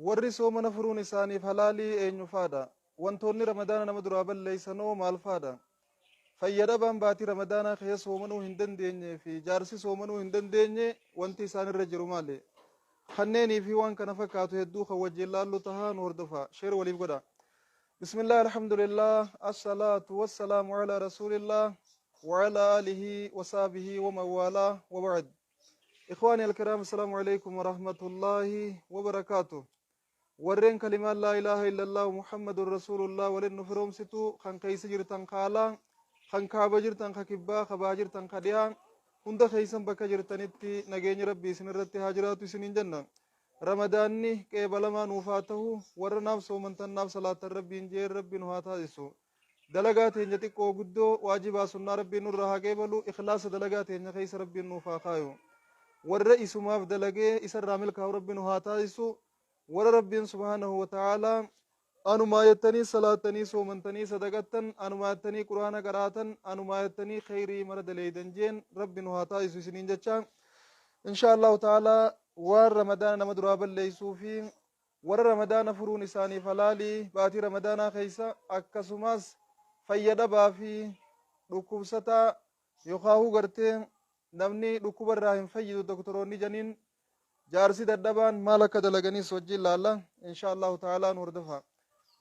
Warri soomana furuun isaaniif halaalii eenyu faadha? Wantoonni Ramadaana nama duraa balleeysanoo maal faadha? Fayya dhabaan baatii Ramadaanaa keessa soomanuu hin dandeenyee fi jaarsi soomanuu hin dandeenye wanti isaan irra jiru maali? Kanneenii fi waan kana fakkaatu hedduu kan wajjin laallu tahaa nu hordofaa. Share waliif godhaa. Bismillah alhamdulillah assalaatu wassalaamu ala rasuulillah wa ala aalihi wa sahbihi wa man waalaa wa ba'd. Ikhwaani alkiraam assalaamu alaikum wa rahmatullaahi wa barakaatuh. Warreen kalimaan laa ilaaha illallah Muhammadun rasuulullah walin nu firoomsitu kan keessa jirtan kaalaa, kan kaaba jirtan ka kibbaa, ka baa jirtan ka dhiyaa, hunda keessan bakka jirtanitti nageenyi Rabbii isin irratti haa jiraatu isiniin jenna. Ramadaanni qeebalamaa nuuf haa tahu, warra naaf soomantan naaf salaattan Rabbiin jeen Rabbi nu haa taasisu. Dalagaa teenya xiqqoo guddoo, waajibaa sunnaa Rabbiin nurraa haa qeebalu, ikhlaasa dalagaa teenya keessa Rabbiin nuuf haa kaayu. Warra isumaaf dalagee isarraa milkaa'u Rabbi nu haa taasisu. Warra Rabbiin subhaanahu wa ta'aalaa anumaa jettanii salaattanii soomantanii sadaqattan, anumaa jettanii quraana qaraatan, anumaa jettanii kheyrii mara daleeydan jeen Rabbi nu haa taasisu isiniin jecha. Insha Allahu ta'aalaa waan Ramadaana nama duraa balleeysuu fi warra Ramadaana furuun isaaniif halaalii baatii Ramadaanaa keessa, akkasumas fayya dhabaa fi dhukkubsataa yookaahuu gartee namni dhukkuba irraa hin fayyitu doktoroonni janiin, jaarsi dadhabaan maal akka dalaganis wajjin laalla insha Allahu ta'aalaa. Nu hordofa.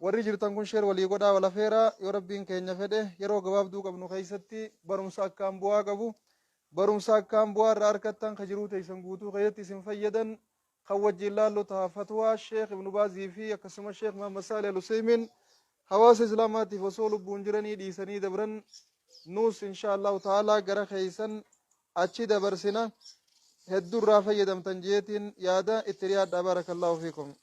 Warri jirtan kun share walii godhaa, wal afeeraa. Yoo Rabbiin keenya fedhe yeroo gabaabduu qabnu keessatti barumsa akkaan bu'aa qabu, barumsa akkaan bu'aa irraa argattan, ka jiruu teessan guutuu keessatti isin fayyadan kan wajjin laallu taha. Fatwaa Sheekh Ibnu Baazii fi akkasumas Sheekh Muhammad Saalih Al-Useymiin hawaasa Islaamaatiif osoo lubbuun jiranii dhiisanii dabran nuus insha Allahu ta'aalaa gara keessan achi dabarsina. Hedduu irraa fayyadamtan jeetiin yaada itti dhiyaadhaa. Barakallahu fiikum.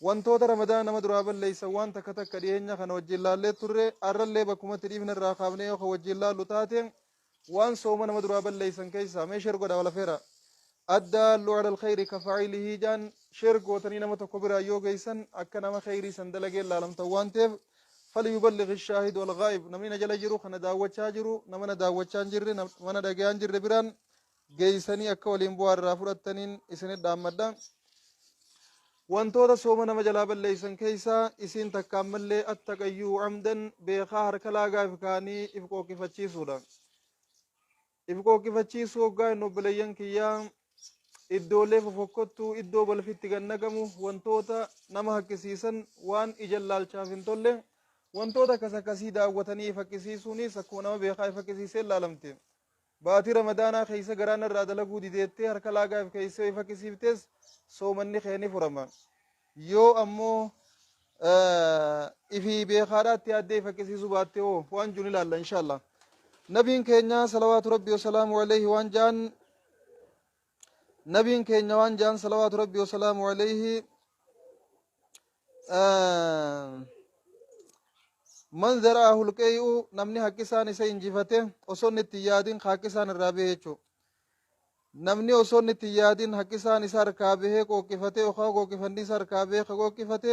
Wantoota Ramadaana nama duraa balleeysan waan takka takka dhiyeenya kana wajjin laallee turre. Arrallee bakkumatti dhiifne irraa kaafnee yoo kan wajjin laallu taate, waan sooma nama duraa balleeysan keessaa, mee share godha, wal afeera. Addaallu ala alkhayri ka faa'ilihi jaan. Share gootanii nama tokko biraa yoo geeysan akka nama khayrii san dalageen laalamtan waan ta'eef, falyuballigh ash-shaahid wal ghaa'ib. Namni na jala jiru kana daawwachaa jiru, nama na daawwachaa hin jirre, nama na dhagayaa hin jirre biraan geeysanii akka waliin bu'aa irraa fudhattaniin isinit dhaammadha. Wantoota sooma nama jalaa balleeysan keessaa isiin takka ammallee attaqayyuu amdan, beekaa harka laagaa if kaanii if qooqifachiisuudha. If qooqifachiisuu hoggaa inni, obboleeyyan kiyyaa, iddoolee fofokkottuu, iddoo balfitti gad naqamu, wantoota nama haqqisiisan, waan ija laalchaaf hin tolle, wantoota akkas akkasii daawwatanii if haqqisiisuunis akkuma nama beekaa if haqqisiisee laalamte. Baatii Ramadaanaa keessa garaa narraa dalaguu dideettee harka laagaa if keessee if haqqisiiftes soomanni kee ni furama. Yoo ammoo ifii beekaadhaatti yaaddee if haqqisiisuu baatte hoo waan jiru ilaalla inshallah. Nabiin keenya salawaatu Rabbii wasalaamu alayhi waan ja'an, nabiin keenya waan ja'an salawaatu Rabbii wasalaamu alayhi, man zara'ahu alqee'u, namni haqqisaan isa injifate osoo inni itti yaadin haqqisaan irraa bahe jechuudha. Namni osoo inni itti yaadin haqqisaan isa harkaa bahee qooqqifate yookaan qooqqifanni isa harkaa bahee ka qooqqifate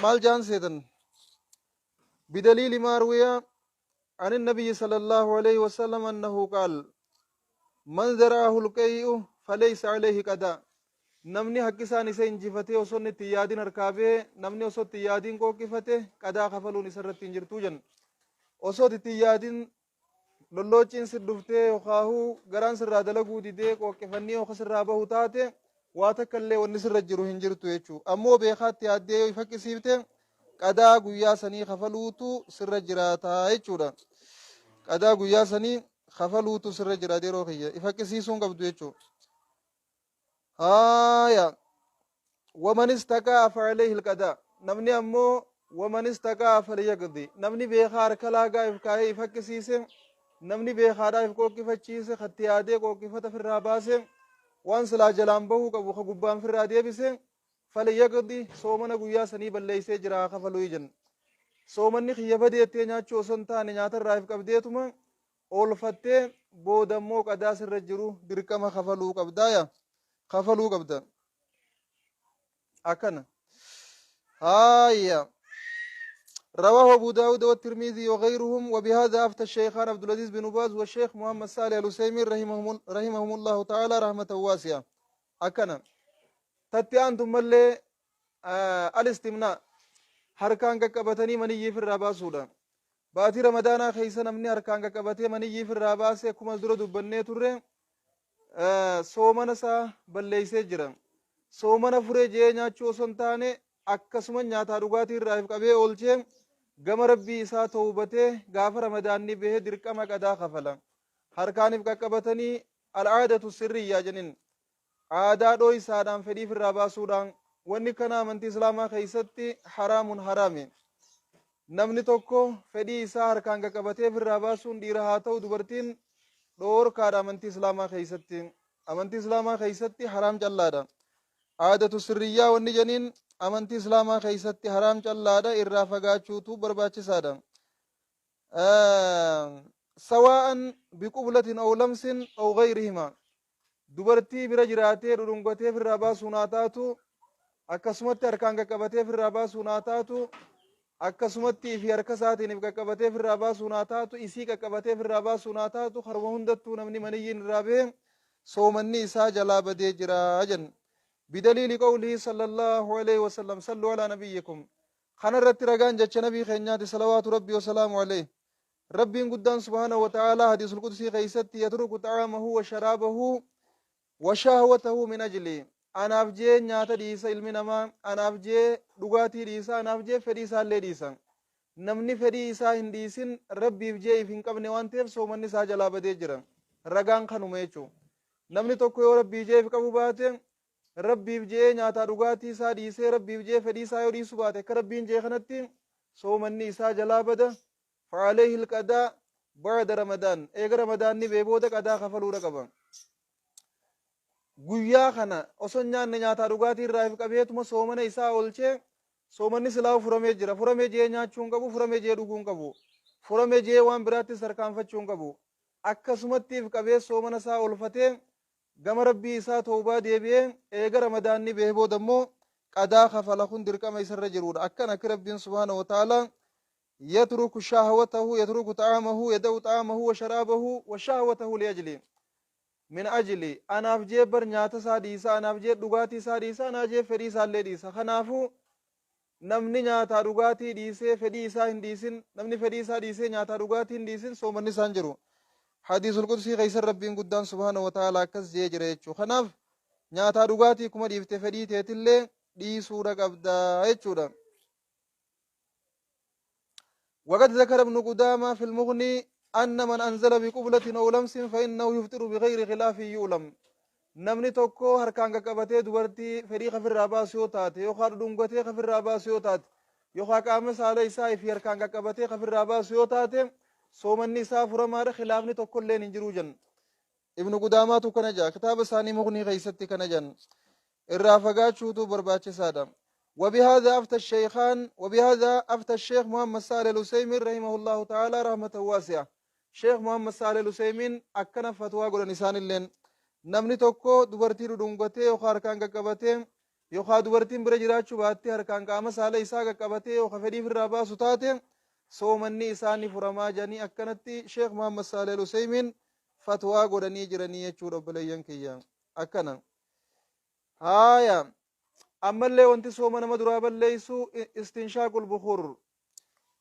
maal jaan seetan? Bidaliili maa ruwiya عن النبي صلى الله عليه وسلم أنه قال: من ذرعه القيء فليس عليه قضاء. Namni haqqisaan isa injifatee osoo inni itti yaadin harkaa bahe, namni osoo itti yaadin qooqqifate, qadaa kafaluun isa irratti hin jirtuu jenna. Osoo itti yaadin lolloociin si dhuftee yookaahuu garaan sirraa dalaguu didee qooqqifannii yookaan sirraa bahu taate, waa takka illee wanni sirra jiru hin jirtu jechuudha. Ammoo beekaatti yaaddee yoo if haqqisiifte qadaa guyyaa sanii kafaluutu sirra jiraata jechuudha. Qadaa guyyaa sanii kafaluutu sirra jiraata yeroo kiyya. If haqqisiisuun qabdu jechuudha. Haaya. Waman istaqaa fa'alayhi alqadaa. Namni ammoo waman istaqaa falyaqdi. Namni beekaa harka laagaa if kaayee if haqqisiise, namni beekaadhaa if qooqqifachiise, katti yaadee qooqqifata firraa baase, waan silaa jalaan bahuu qabu ka gubbaan firraa deebise, falyaqdi, soomana guyyaa sanii balleeysee jira, haa kafaluu jenna. Soomanni kiyya badeettee nyaachuu osoo hin taane nyaatarraa if qabdeetuma oolfattee booda immoo qadaa sirra jiru dirqama kafaluu qabdaaya, kafaluu qabda akkana. Haaya, رواه أبو داود والترمذي وغيرهم. وبهذا أفتى الشيخان عبد العزيز بن باز والشيخ محمد صالح العثيمين رحمهم الله تعالى رحمة واسعة. أكنا تتي أنتم ملي الاستمناء harkaan qaqqabatanii maniyyii firraa baasuudha. Baatii Ramadaanaa keessa namni harkaan qaqqabatee maniyyii firraa baase, akkuma dura dubbannee turre, soomana isaa balleeysee jira. Soomana furee jee nyaachuu osoo hin taane, akkasuma nyaataa dhugaatii irraa if qabee oolchee, gama Rabbii isaa tawbatee, gaafa Ramadaanni bahee dirqama qadaa kafala. Harkaaniif qaqqabatanii al'aadatu sirriyyaa jedhin, aadaa dhooysaadhaan fedhii firraa baasuudhaan, wanni kana amantii Islaamaa keessatti haraamun haraami. Namni tokko fedhii isaa harkaan qaqqabatee firraa baasuun, dhiira haa ta'u dubartiin, dhoorkaadha amantii Islaamaa keessatti. Amantii Islaamaa keessatti haraam callaadha. Aadatu sirriyyaa wanni janiin amantii Islaamaa keessatti haraam callaadha, irraa fagaachuutu barbaachisaadha. Sawaa'an biqublatin aw lamsin aw gayrihima, dubartii bira jiraatee dhudhungatee firraa baasuun haa taatu, akkasumatti harkaan qaqqabatee firraa baasuun haa taatu, akkasumatti fi harka isaatiin if qaqqabatee firraa baasuun haa taatu, isii qaqqabatee firraa baasuun haa taatu, haruma hundattuu namni maniyyiin irraa bahe soomanni isaa jalaa badee jira jenna. بدليل قوله صلى الله عليه وسلم. صلوا على نبيكم. Kana irratti ragaan jecha Nabii keenyaati صلوات ربي وسلامه عليه. Rabbiin guddaan سبحانه وتعالى حديث القدسي keeysatti: يترك طعامه وشرابه وشهوته من أجلي. Anaaf jee nyaata dhiisa ilmi namaa, anaaf jee dhugaatii dhiisa, anaaf jee fedhii isaallee dhiisa. Namni fedhii isaa hin dhiisin Rabbiif jee if hin qabne waan ta'eef, soomanni isaa jalaa badee jira. Ragaan kanuma jechuu. Namni tokko yoo Rabbii jee if qabu baate, Rabbiif jee nyaataa dhugaatii isaa dhiisee, Rabbiif jee fedhii isaa yoo dhiisu baate, akka Rabbiin jee kanatti soomanni isaa jalaa bada. فعليه القضاء بعد رمضان. Eega Ramadaanni bee booda qadaa kafaluudha qaba. Guyyaa kana osoo nyaanne, nyaataa dhugaatii irraa if qabeetuma soomana isaa oolchee, soomanni silaa furamee jira. Furamee jee nyaachuu hin qabu, furamee jee dhuguu hin qabu, furamee jee waan biraattis tarkaanfachuu hin qabu. Akkasumatti if qabee soomana isaa oolfatee, gama Rabbii isaa toobaa deebi'ee, eega Ramadaanni bahee booda immoo qadaa kafala. Kun dirqama isarra jirudha. Akkan akka Rabbiin سبحانه وتعالى يترك شهوته، يترك طعامه، يدع طعامه وشرابه وشهوته لأجلي، من أجلي. Anaaf jee bar nyaata isaa dhiisa, anaaf jee dhugaatii isaa dhiisa, anaaf jee fedhii isaa illee dhiisa. Kanaafuu namni nyaataa dhugaatii dhiisee fedhii isaa hin dhiisin, namni fedhii isaa dhiisee nyaataa dhugaatii hin dhiisin, soomanni isaan jiru. حديث القدسي keessa Rabbiin guddaan سبحانه وتعالى akkas jee jira jechuu. Kanaaf nyaataa dhugaatii kuma dhiifte, fedhii teetillee dhiisuudha qabdaa jechuudha. وقد ذكر ابن قدامة في المغني أن من أنزل بقبلة أو لمس فإنه يفطر بغير خلاف يعلم. Namni tokko harkaan qaqqabatee dubartii fedhii kafirraa baasu yoo taate, yookaan dhungatee kafirraa baasu yoo taate, yookaan qaama saala isaa fi harkaan qaqqabatee kafirraa baasu yoo taate, soomanni isaa furamaadha, khilaafni tokkolleen hin jiru jenna. Ibnu Qudaamaatu kana jaa kitaaba isaanii Mugnii keessatti kana jan. Irraa fagaachuutu barbaachisaadha. وبهذا أفتى الشيخان، وبهذا أفتى الشيخ محمد صالح العثيمين رحمه الله تعالى رحمة واسعة. شيخ محمد صالح العثيمين akkana fatwaa godhan isaan illeen. Namni tokko dubartii dhudhungatee yookaan harkaan qaqqabatee, yookaan dubartiin bira jiraachuu baattee harkaan qaama saala isaa qaqqabatee yookaan fedhii irraa baasu taate, soomanni isaanii furamaa jedhanii akkanatti Sheekh Muhammad Saalih Al-Usaymiin fatwaa godhanii jiranii jechuudha, obboleeyyan kiyya. Akkana. Haaya, ammallee wanti sooma nama duraa balleessu استنشاق البخور,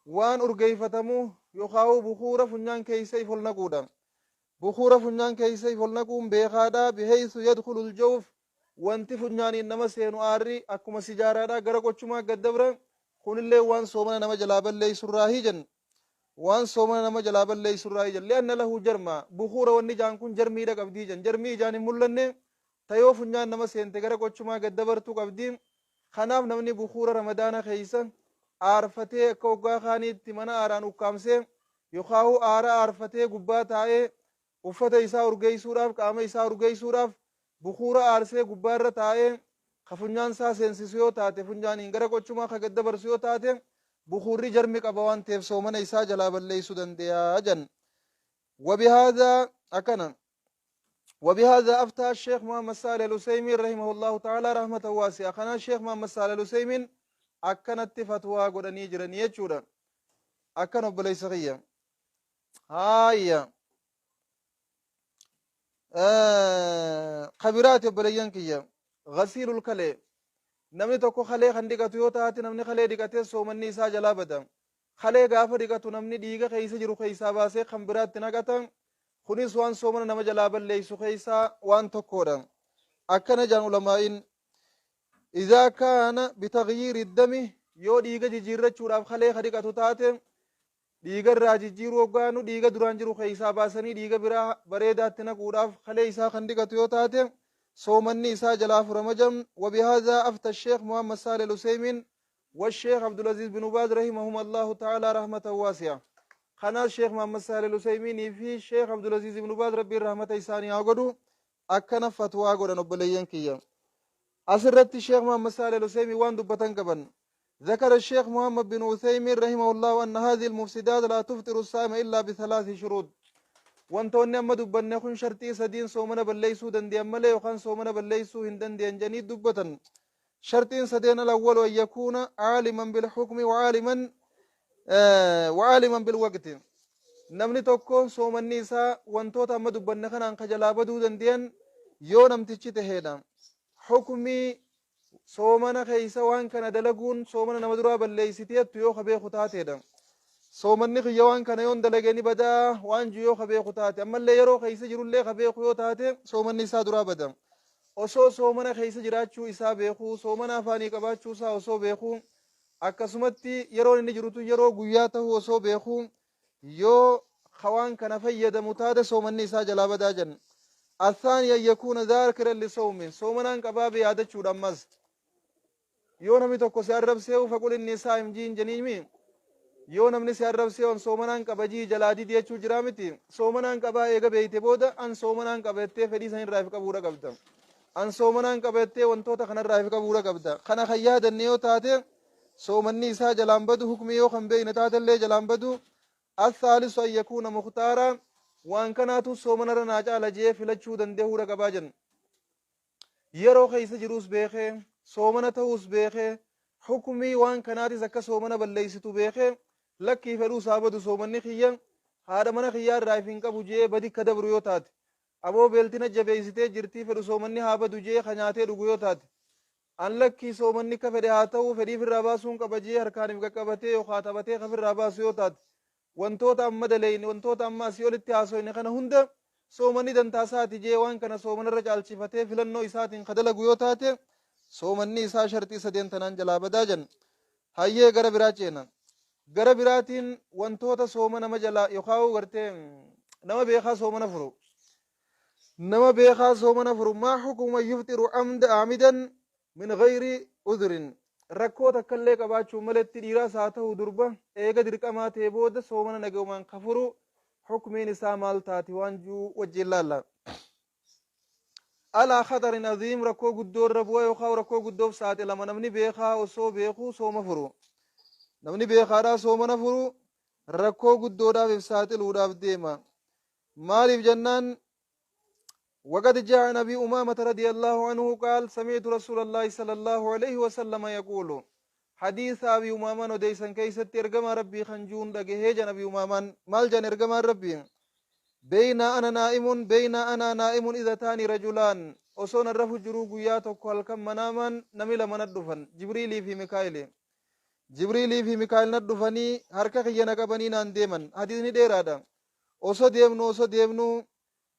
waan urgeeffatamu yookaan bukuura funyaan keessa if ol naquudha. Bukuura funyaan keessa if ol naquun beekaadha. بحيث يدخل الجوف, wanti funyaaniin nama seenu aarri akkuma sijaaraadha gara qochumaa gad dabra. Kunillee waan soomana nama jalaa balleessurraa hijan, waan soomana nama jalaa balleessurraa hijan. لأن له جرما, bukuura wanni jaan kun jarmiidha qabdii jan, jarmii ijaan hin mul'anne tayoo funyaan nama seente gara qochumaa gad dabartuu qabdii. Kanaaf namni bukuura Ramadaana keessa aarfatee akka waggaa kaaniitti mana aaraan ukkaamsee, yookaan aara aarfatee gubbaa taa'ee uffata isaa urgeessuudhaaf, qaama isaa urgeessuudhaaf bukuura aarsee gubbaarra taa'ee ka funyaan isaa seensisu yoo taate, funyaaniin gara qochumaa ka gad dabarsu yoo taate, bukuurri jarmi qaba waan ta'eef soomana isaa jalaa balleessuu danda'a jan. وبهذا أكنا وبهذا أفتى الشيخ محمد صالح العثيمين رحمه الله تعالى رحمة واسعة. خنا الشيخ محمد صالح العثيمين akkanatti fatwaa godhanii jiranii jechuudha. Akkan obboleessa kiyya. Haayya. Kabiraati obboleeyyan kiyya. Ghasiilul kalee. Namni tokko kalee kan dhiqatu yoo taate, namni kalee dhiqatee soomanni isaa jalaa bada. Kalee gaafa dhiqatu namni dhiiga keessa jiru keessaa baasee kan biraatti naqata. Kunis waan soomana nama jalaa balleessu keessaa waan tokkodha. Akkana jaan ulamaa'iin. Idhaa kaana bitaghyiiri dami, yoo dhiiga jijjiirrachuudhaaf kalee ka dhiqatu taate, dhiiga irraa jijjiiruu hoggaanu dhiiga duraan jiru keessaa baasanii dhiiga biraa bareedaatti naquudhaaf kalee isaa kan dhiqatu yoo taate, soomanni isaa jalaa furama jam. Wabihaadhaa afta Sheekh Muhammad Saalih Al-Useymiin والشيخ عبد العزيز بن باز رحمهم الله تعالى رحمة واسعة. Kanaas Sheekh Muhammad Saalih Al-Useymiinii fi Sheekh Abdul Aziz ibn Baaz, Rabbiin rahmata isaanii haa godhu, akkana fatwaa godhan. Obboleeyyan kiyya, asirratti Sheekh Muhammad Saalih Al-Useymiin waan dubbatan qaban. ذكر الشيخ محمد بن عثيمين رحمه الله أن هذه المفسدات لا تفطر الصائم إلا بثلاث شروط. Wantoonni amma dubbanne kun shartii sadiin soomana balleeysuu dandeeyan malee yookaan soomana balleeysuu hin dandeeyan jedhanii dubbatan. Shartiin sadeen: الأول أن يكون عالما بالحكم وعالما بالوقت. Namni tokko soomanni isaa wantoota amma dubbanne kanaan ka jalaa baduu dandeeyan yoo namtichi taheedha. Hukmii soomana keeysa waan kana dalaguun soomana nama duraa balleeysiteettu yoo ka beeku taateedha. Soomanni kiyya waan kana yoon dalage ni badaa waan jiru yoo ka beeku taate, ammallee yeroo keeysa jirullee ka beeku yoo taate, soomanni isaa duraa bada. Osoo soomana keeysa jiraachuu isaa beeku, soomana afaanii qabaachuu isaa osoo beeku, akkasumatti yeroon inni jirutu yeroo guyyaa tahuu osoo beeku yoo waan kana fayyadamu taate, soomanni isaa jalaa badaa jenna. الثاني أن يكون ذاكرا لصومه. Soomanaan qabaa yaadachuudha. Ammas yoo namni tokko si arrabsee, "فقل إني صائم" jiin jeniimi. Yoo namni si arrabsee, "An soomanaan qaba" jii jalaa didi jechuu jiraa miti. Soomanaan qabaa eega beeyte booda, an soomanaan qaba jettee fedhii san irraa if qabuudha qabda. An soomanaan qaba jettee wantoota kanarraa if qabuudha qabda. Kana kan yaadanne yoo taate, soomanni isaa jalaan badu. Hukmii yoo kan beeyne taatellee jalaan badu. الثالث أن يكون مختارا. Waan kanaatu soomanarra naa caala jee filachuu dandeehuudha qabaa jenna. Yeroo keessa jiruus beekee, soomana ta'uus beekee, hukumii waan kanaatis akka soomana balleeysitu beekee, lakkii fedhuu isaa badu, soomanni kiyya haadha mana kiyyaa irraa if hin qabu jee badi ka dabru yoo taate, aboo beeltina jabeeysitee jirtii, fedhu soomanni haa badu jee ka nyaatee dhugu yoo taate, an lakkii soomanni ka fedhe haa ta'uu, fedhiif irraa baasuun qaba jee harkaan if qaqqabatee yookaan taphatee kafirraa baasu yoo taate, wantoota amma daleyne, wantoota amma asii olitti haasoyne kana hunda soomanni dantaa isaati jee waan kana soomanarra caalchifatee filannoo isaatiin ka dalagu yoo taate, soomanni isaa shartii sadeen tanaan jalaa badaa jenna. Hayyee, gara biraa ceena. Gara biraatiin wantoota sooma nama jalaa yookaan gartee nama beekaa soomana furu. Nama beekaa soomana furu. ما حكم من يفطر عمدا عامدا من غير عذر؟ Rakkoo takkallee qabaachuu maletti, dhiiraas haa ta'u durba, eega dirqamaa ta'e booda soomana nagaumaan kafuru hukmiin isaa maal taati waan juu wajjin laalla. على خطر عظيم, rakkoo guddoo irra bu'a yookaan rakkoo guddoof saaxilama namni beekaa osoo beekuu sooma furu. Namni beekaadhaa soomana furu rakkoo guddoodhaaf if saaxiluudhaaf deema. Maaliif jennaan, وقد جاء عن أبي أمامة رضي الله عنه قال: سمعت رسول الله صلى الله عليه وسلم يقول. حديث أبي أمامة وديسا كيست إرقما ربي خنجون دقهيجا. أبي أمامة مال جن إرقما ربي: بين أنا نائم بين أنا نائم إذ أتاني رجلان. Osoon rafu jiruu guyyaa tokko halkan manaaman nami lama na dhufan, Jibriilii fi Mikaa'ili. Jibriilii fi Mikaa'il na dhufanii harka kiyya na qabanii naan deeman. Hadiisni dheeraadha. Osoo deemnu, osoo deemnu,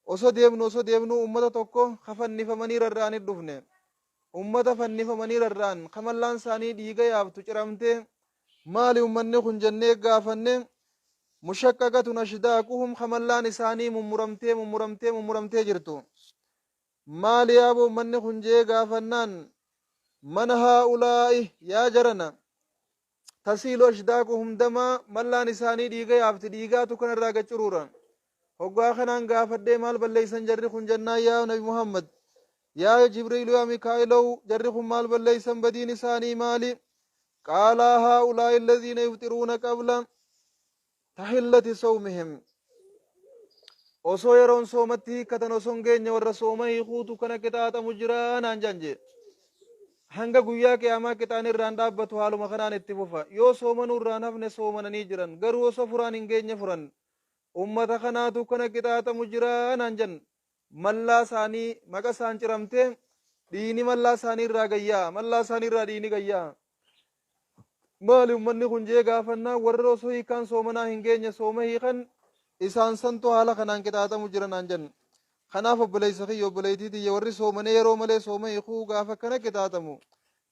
osoo deemnu, osoo deemnu, ummata tokko kafannifamanii rarra'anii dhufne. Ummata fannifamanii rarra'an, kamallaan isaanii dhiiga yaaftu ciramte. Maali ummanni kun jennee gaafanne. مشققة أشداقهم, kamallaan isaanii mummuramtee mummuramtee mummuramtee jirtu. Maali yaabo ummanni kun jee gaafannaan, "من هؤلاء yaa jarana تسيل أشداقهم دما?" Mallaan isaanii dhiiga yaafti, dhiigaatu kanarraa gaccuruura. Hoggaa kanaan gaafadhee, maal balleeysan jarri kun jennaan, yaa Nabi Muhammad, yaa Jibriilu, yaa Mikaa'ilow, jarri kun maal balleeysan? Badiin isaanii maali? قال هؤلاء الذين يفطرون قبل تحلة صومهم. Osoo yeroon soomatti hiikkatan osoo hin geenye warra sooma hiikuutu kana qixaaxamu jira naan jaan jee. Hanga guyyaa qiyaamaa qixaanni irraa hin dhaabbatu haaluma kanaan itti fufa. Yoo soomanuu irraa hin hafne soomananii jiran. Garuu osoo furaan hin geenye furan. Ummata kanaatu kana qixaaxamu jira naan jan. Mallaa isaanii maqasaan ciramtee dhiiyni mallaa isaanii irraa gayyaa'a. Mallaa isaanii irraa dhiiyni gayyaa'a. Maali ummanni kun jee gaafannaan warra osoo hiikaan soomanaa hin geenye sooma hiikan isaan santu haala kanaan qixaaxamu jira naan jan. Kanaaf obboleessa kiyya obboleettii tiyya warri soomanee yeroo malee sooma hiikuu gaafa akkana qixaaxamu.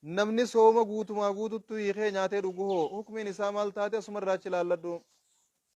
Namni sooma guutumaa guututtuu hiikee nyaatee dhugu hoo hukmiin isaa maal taate asuma irraa achi ilaalladhu.